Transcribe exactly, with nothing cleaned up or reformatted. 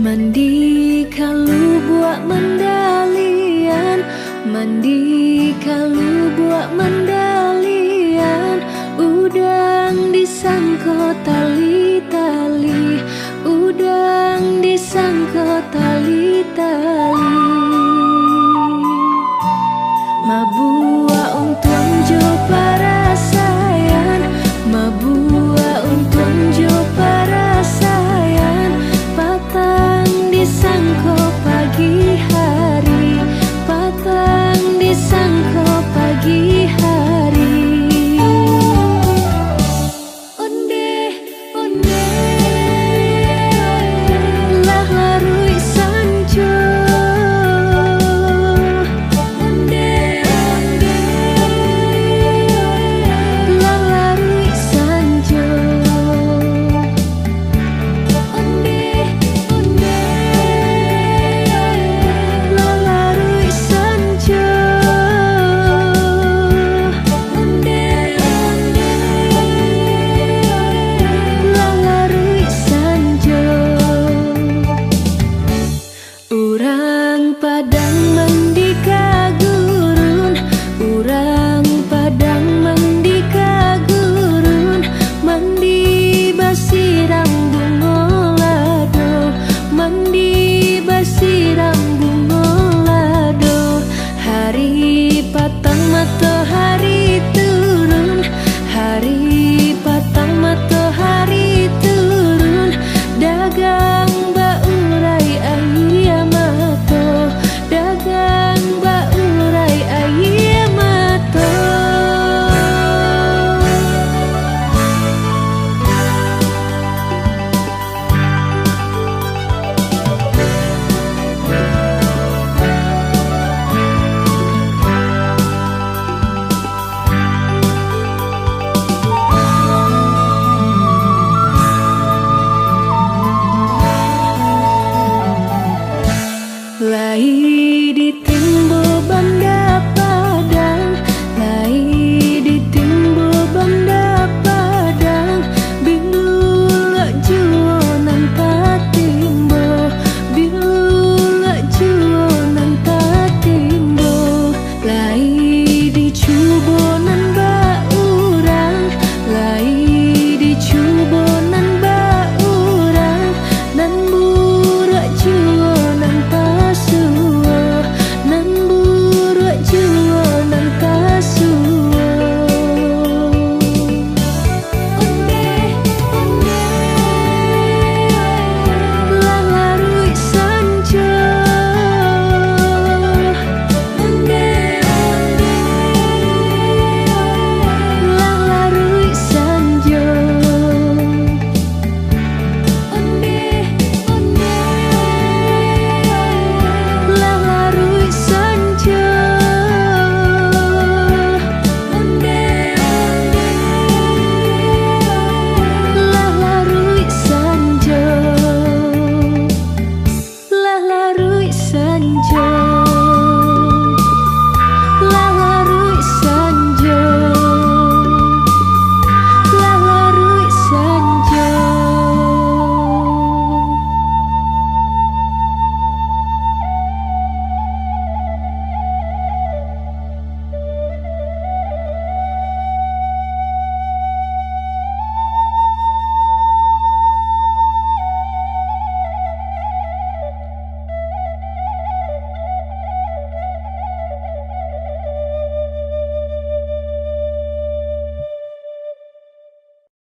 Mandi ka lubuak mandalian, mandi ka lubuak mandalian, udang disangko tali-tali, udang disangko tali-tali. Mabuak untuang jo parasaian, mabuak untuang jo parasaian, patang disangko pagi hari, patang disangko pagi hari. Ondeh, ondeh, lah laruik sanjo. Ondeh, ondeh, lah laruik sanjo. Ondeh, ondeh, lah laruik sanjo. Ondeh, ondeh, lah laruik sanjo. Urang Padang mandi ka gurun, urang Padang mandi ka gurun, mandi basiram bungo lado, mandi basiram bungo lado. Hari patang matohari turun, hari patang matohari turun, dagang baurai aia mato, dagang baurai aia mato. Lai ditimbo banda padang, lai ditimbo banda padang, bilulak juo nan tatimbo, bilulak juo nan tatimbo. Lai dicubo nan baurang, lai dicubo nan baurang, nan buruak juo nan tasuo, nan buruak juo nan tasuo. Ondeh, ondeh, lah laruik sanjo. Ondeh, ondeh, lah laruik sanjo. Ondeh, ondeh, lah laruik sanjo. Ondeh, ondeh, lah laruik sanjo. Lah laruik sanjo.